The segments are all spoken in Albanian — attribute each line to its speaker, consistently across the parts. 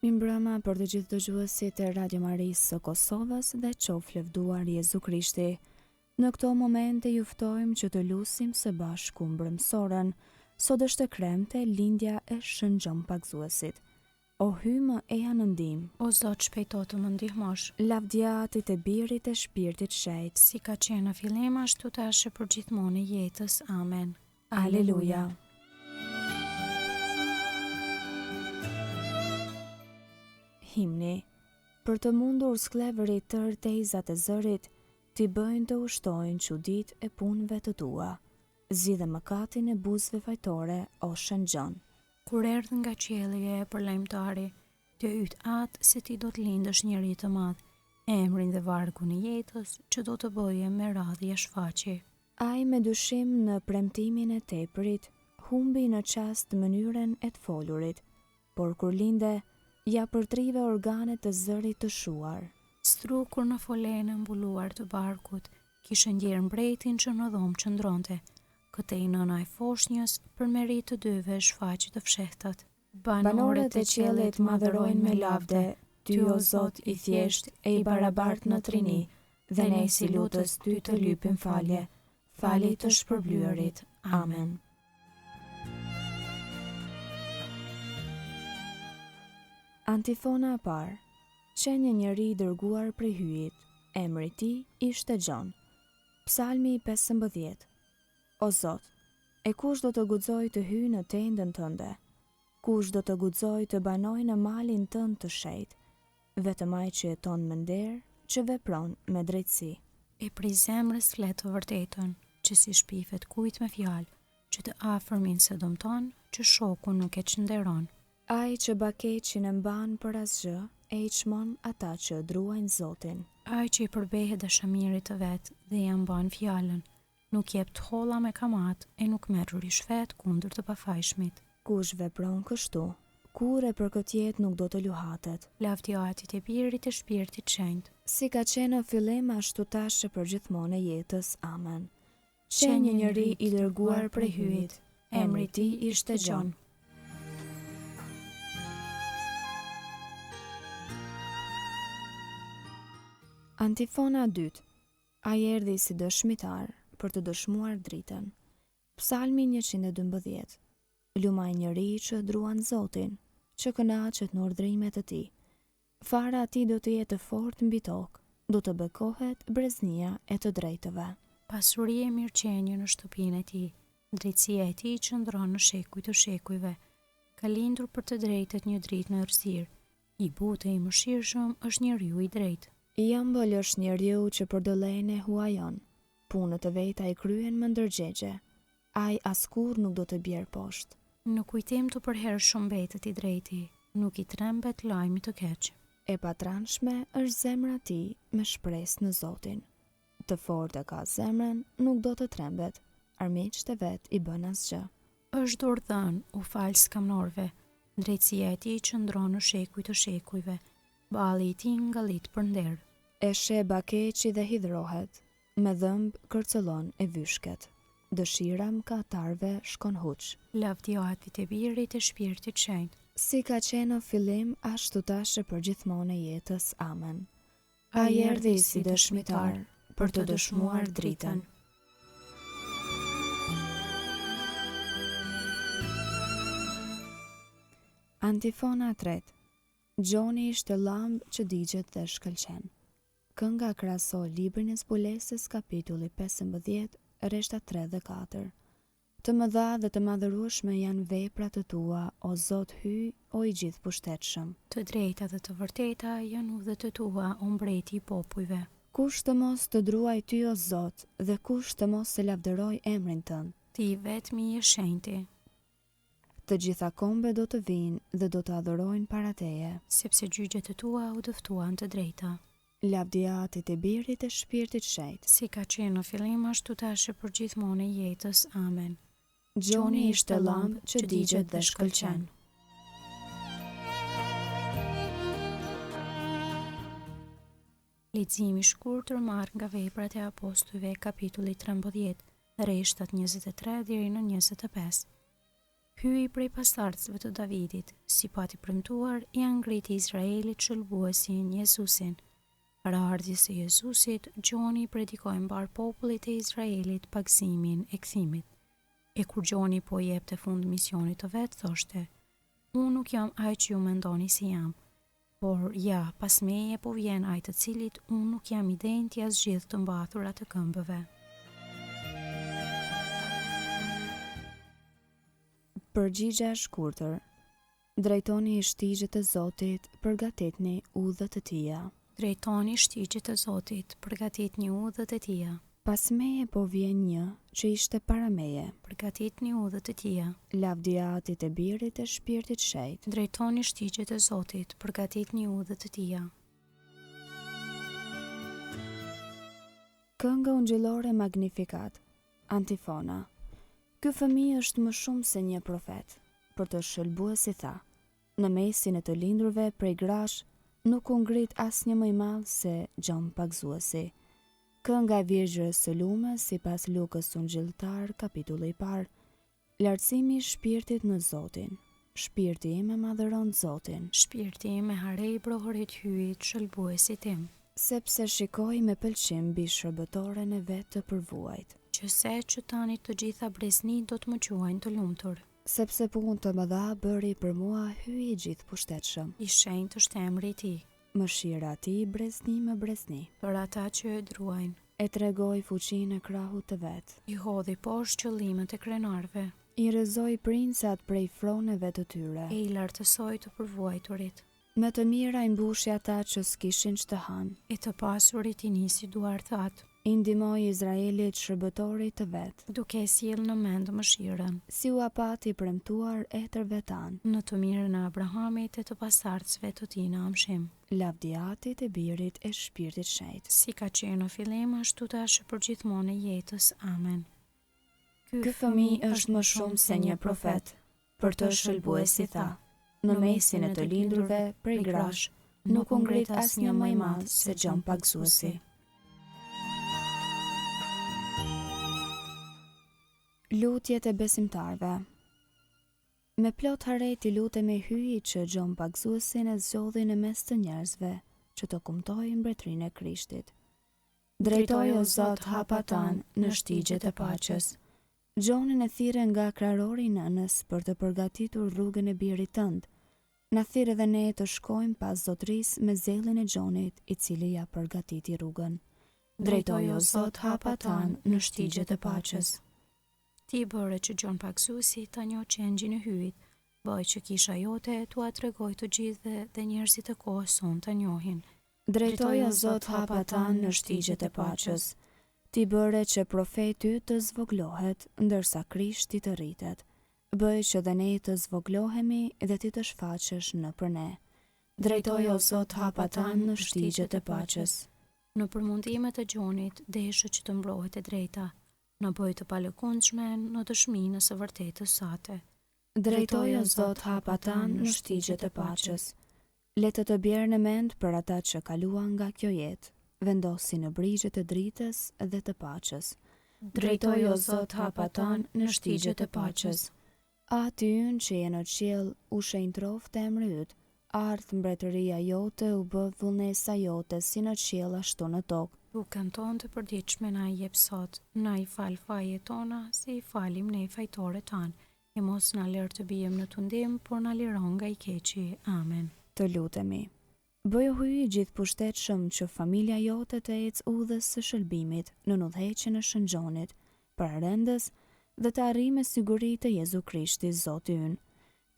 Speaker 1: Mirëmbrëma për të gjithë dëgjuesit e Radio Marisë së Kosovës dhe qoftë lëvduar Jezu Krishti. Në këto momente ju ftojmë që të lusim së bashku mbrëmësoren. Sot është e kremte lindja e Shën Gjon Pagëzuesit. O Hyj më eja në ndihmë.
Speaker 2: O Zot shpejto të më ndihmosh.
Speaker 1: Lavdi Atit e Birit e Shpirtit Shenjt.
Speaker 2: Si ka qenë në fillim ashtu tash e përgjithmonë e jetës. Amen.
Speaker 1: Aleluja. Himni. Për të mundur skllevërit tërë tezat e zërit, t'i bëjnë të ushtojnë çuditë e punëve të tua. Zgjidhe mëkatin e buzëve fajtore, o Shën Gjon.
Speaker 2: Kur erdh nga qielli e përlajmëtari të yt atë se ti do të lindësh njeri të madh, emrin dhe vargun e jetës që do të bëje me radhë ia shfaqi.
Speaker 1: Ai me dyshim në premtimin e teprit, humbi në çast mënyrën e të folurit, por kur linde, ia përtrive organet të zërit të shuar.
Speaker 2: Strukur në folenë e mbuluar të barkut, kishe ndjerë mbretin që në dhomë qëndronte, këtej nëna e foshnjës, për meritë të dyve shfaqi të fshehtat.
Speaker 1: Banorët e qiellit madhërojnë me lavde Ty o Zot i thjeshtë e i barabartë në Trini dhe ne si lutës Ty të lypim falje, fali të shpërblyerit. Amen. Antifona e parë, Qe një njeri i dërguar prej Hyjit, emri i tij ishte Gjon. Psalmi 15. O Zot, e kush do të guxojë të hyjë në tendën tënde? Kush do të guxojë të banojë në malin tënd të shenjtë? Vetëm ai që jeton me nder, që vepron me drejtësi.
Speaker 2: E prej zemrës flet të vërtetën, që s'i shpifet kujt me fjalë, që të afërmin s'e dëmton, që shokun nuk e çnderon.
Speaker 1: Ai që bakeqin e mban për asgjë e i çmon ata që e druajnë Zotin.
Speaker 2: Ai që i përbehet dashamirit të vet dhe ia mban fjalën, Nuk jep të holla me kamatë e nuk merr ryshfet kundër të pafajshmit.
Speaker 1: Kush vepron kështu, kurrë për këtë jetë nuk do të luhatet.
Speaker 2: Lavdi Atit e Birit e Shpirtit Shenjt.
Speaker 1: Si ka qenë në fillim ashtu tash e përgjithmonë e jetës. Amen. Qe një njeri i dërguar prej Hyjit, emri i tij ishte Gjon. Antifona e dytë. Ai erdhi si dëshmitar për të dëshmuar dritën. Psalmi 112. Lum ai njeri që druan Zotin, që kënaqet në urdhërimet e tij. Fara e tij do të jetë e fortë mbi tokë, do të bekohet breznia e të drejtëve.
Speaker 2: Pasuri e mirëqenie në shtëpinë e tij, drejtësia e tij qëndron në shekuj të shekujve. Ka lindur për të drejtët një dritë në errësirë, I butë e i mëshirshëm është njeriu i drejtë.
Speaker 1: I ëmbël është njeriu që përdëllen e huajon, punët e veta i kryen me ndërgjegje, ai askurrë nuk do të bjerë poshtë.
Speaker 2: Në kujtim të përhershëm mbetet i drejti, nuk i trembet lajmit të keq.
Speaker 1: E patranshme është zemra e tij me shpresë në Zotin. Të fortë e ka zemrën, nuk do të trembet, armiqtë e vet i bën asgjë.
Speaker 2: Është dorëdhënë, u fal skamnorëve, drejtësia e tij qëndron në shekuj të shekujve, balli i tij ngallit për nder.
Speaker 1: E sheh bakeqi dhe hidhrohet, me dhëmbë kërcëllon e vyshket, dëshira e mëkatarëve shkon huq.
Speaker 2: Lavdi Atit e Birit e Shpirtit Shenjt.
Speaker 1: Si ka qenë në fillim, ashtu tash e përgjithmonë e jetës. Amen. Ai erdhi si dëshmitar për të dëshmuar dritën. Antifona e tretë. Gjoni ishte llambë që digjet dhe shkëlqen. Kënga krahaso librin e Zbulesës kapitulli 15, rreshtat 3 dhe 4. Të mëdha dhe të madhërueshme janë veprat e tua, o Zot Hyj, o i Gjithëpushtetshëm.
Speaker 2: Të drejta dhe të vërteta janë udhët e tua, o Mbreti i popujve.
Speaker 1: Kush të mos të druajë ty, o Zot, dhe kush të mos e lavdërojë emrin tënd?
Speaker 2: Ti i vetmi je Shenjti.
Speaker 1: Të gjitha kombet do të vijnë dhe do të adhurojnë para teje.
Speaker 2: Sepse gjyqet e tua u dëftuan të drejta.
Speaker 1: Lavdi Atit e Birit e Shpirtit Shenjt.
Speaker 2: Si ka qenë në fillim ashtu tash e përgjithmonë e jetës. Amen.
Speaker 1: Gjoni ishte llambë që digjet dhe shkëlqen.
Speaker 2: Lexim i shkurtër marrë nga Veprat e Apostujve, kapitulli 13, rreshtat 23 deri në 25. Hyji prej pasardhësve të Davidit, si pati premtuar, ia ngriti Izraelit Shëlbuesin, Jezusin. Para ardhjes së Jezusit, Gjoni i predikoi mbarë popullit të Izraelit pagëzimin e kthimit. E kur Gjoni po i jepte fund misionit të vet, thoshte, Unë nuk jam ai që ju mendoni se jam. Por, ja, pas meje po vjen ai të cilit unë nuk jam i denjë t'ia zgjidh të mbathurat e këmbëve.
Speaker 1: Përgjigja e shkurtër, Drejtoni shtigjet e Zotit, përgatitni udhët e tija.
Speaker 2: Drejtoni shtigjet e Zotit, përgatitni udhët e tija.
Speaker 1: Pas meje po vjen një që ishte para meje.
Speaker 2: Përgatitni udhët e tija.
Speaker 1: Lavdi Atit e Birit e Shpirtit Shenjt.
Speaker 2: Drejtoni shtigjet e Zotit, përgatitni udhët e tija.
Speaker 1: Kënga ungjillore Magnificat, Antifona. Ky fëmijë është më shumë se një profet, për të Shëlbuesi tha, Në mesin e të lindurve prej grash nuk u ngrit asnjë më i madh se Gjon Pagëzuesi. Kënga e Virgjërës së Lume sipas Lukës Ungjilltar kapitulli i parë. Lartësimi i shpirtit në Zotin. Shpirti im e madhëron Zotin.
Speaker 2: Shpirti im me hare i brohorit Hyjit, Shëlbuesit tim.
Speaker 1: Sepse shikoi me pëlqim mbi shërbëtoren e vet të përvuajt.
Speaker 2: Që se që tani të gjitha breznitë do të më quajnë të lumtur.
Speaker 1: Sepse punë të mëdha bëri për mua Hyji i Gjithëpushtetshëm.
Speaker 2: I shenjtë është emri i tij.
Speaker 1: Mëshira e tij brezni më brezni.
Speaker 2: Për ata që e druajnë.
Speaker 1: E tregoi fuqinë e krahut të vet.
Speaker 2: I hodhi poshtë qëllimet e krenarëve.
Speaker 1: I rrëzoi princat prej froneve të tyre.
Speaker 2: E i lartësoi të përvuajturit.
Speaker 1: Me të mira i mbushi ata që s'kishin ç'të hanë.
Speaker 2: E të pasurit i nisi duarthatë.
Speaker 1: I ndihmoi Izraelit shërbëtorit të vet.
Speaker 2: Duke e sjellë në mend mëshirën.
Speaker 1: Si ua pati premtuar etërve tanë.
Speaker 2: Në të mirën e Abrahamit e të pasardhësve të tij në amshim.
Speaker 1: Lavdi Atit e Birit e Shpirtit Shenjt.
Speaker 2: Si ka qenë në fillim, ashtu tash e përgjithmonë e jetës. Amen.
Speaker 1: Ky fëmijë është më shumë se një profet, për të Shëlbuesi tha, Në mesin e të lindurve prej grash, nuk u ngrit asnjë më i madh se Gjon Pagëzuesi. Lutjet e besimtarëve Me plot hare t'i lutemi Hyjit që Gjon Pagëzuesin e zgjodhi në mes të njerëzve që të kumtojë mbretërinë e Krishtit. Drejtoi o Zot hapat tanë në shtigjet e paqes. Gjonin e thirre nga krahërori i nënës për të përgatitur rrugën e birit tënd. Na thirr edhe ne të shkojmë pas Zotërisë me zellin e Gjonit, i cili ia përgatiti rrugën. Drejtoi o Zot hapat tanë në shtigjet e paqes.
Speaker 2: Ti bëre që Gjon Pagëzuesi ta njohë Qengjin e Hyjit, bëj që Kisha jote t'ua tregojë të gjithëve dhe njerëzit e kohës sonë ta njohin.
Speaker 1: Drejtoi o Zot hapat tanë në shtigjet e paqes. Ti bëre që profeti yt të zvogëlohet, ndërsa Krishti të rritet. Bëj që dhe ne të zvogëlohemi dhe ti të shfaqesh nëpër ne. Drejtoi o Zot hapat tanë në shtigjet e paqes.
Speaker 2: Nëpër mundimet e Gjonit deshe që të mbrohet e drejta, Na bëj të palëkundshme në dëshminë e së vërtetës sate.
Speaker 1: Drejtoi o Zot hapat tanë në shtigjet e paqes. Le të të bjerë në mend për ata që kaluan nga kjo jetë, vendosi në brigjet e dritës dhe të paqes. Drejtoi o Zot hapat tanë në shtigjet e paqes. Ati ynë që je në qiell, u shenjtroftë emri yt, ardhtë mbretëria jote, u bëftë vullnesa jote si në qiell ashtu në tokë.
Speaker 2: Bukën tonë të përditshme na e jep sot, na i fal fajet tona, si i falim ne fajtorët tanë, e mos na lër të biem në tundim, por na liro nga i keqi. Amen.
Speaker 1: Të lutemi. Bëj o Hyj i gjithëpushtetshëm që familja jote të ecë udhës së shëlbimit nën udhëheqjen e Shën Gjonit, pararendës, dhe të arrijë me siguri te Jezu Krishti, Zoti ynë,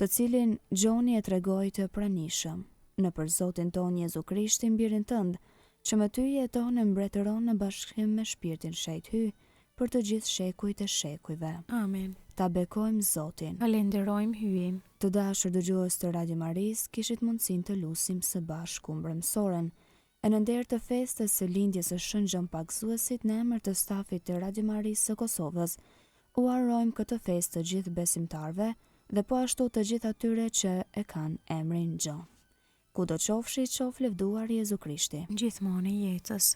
Speaker 1: të cilin Gjoni e tregoi të pranishëm, nëpër Zotin tonë Jezu Krishtin Birin tënd, që me ty jeton e mbretëron në bashkim me Shpirtin Shenjt Hyj, për të gjithë shekujt e shekujve.
Speaker 2: Amen.
Speaker 1: Ta bekojmë Zotin.
Speaker 2: Falenderojmë Hyjin.
Speaker 1: Të dashur dëgjues të Radio Marisë, kishit mundësinë të lusim së bashku mbrëmësoren e në nder të festës së lindjes së Shën Gjon Pagëzuesit në emër të stafit të Radio Marisë së Kosovës, ua urojmë këtë festë të gjithë besimtarëve dhe po ashtu të gjithë atyre që e kanë emrin Gjon. Kudo qofshi, qoftë lëvduar Jezu Krishti.
Speaker 2: Gjithmonë e jetës.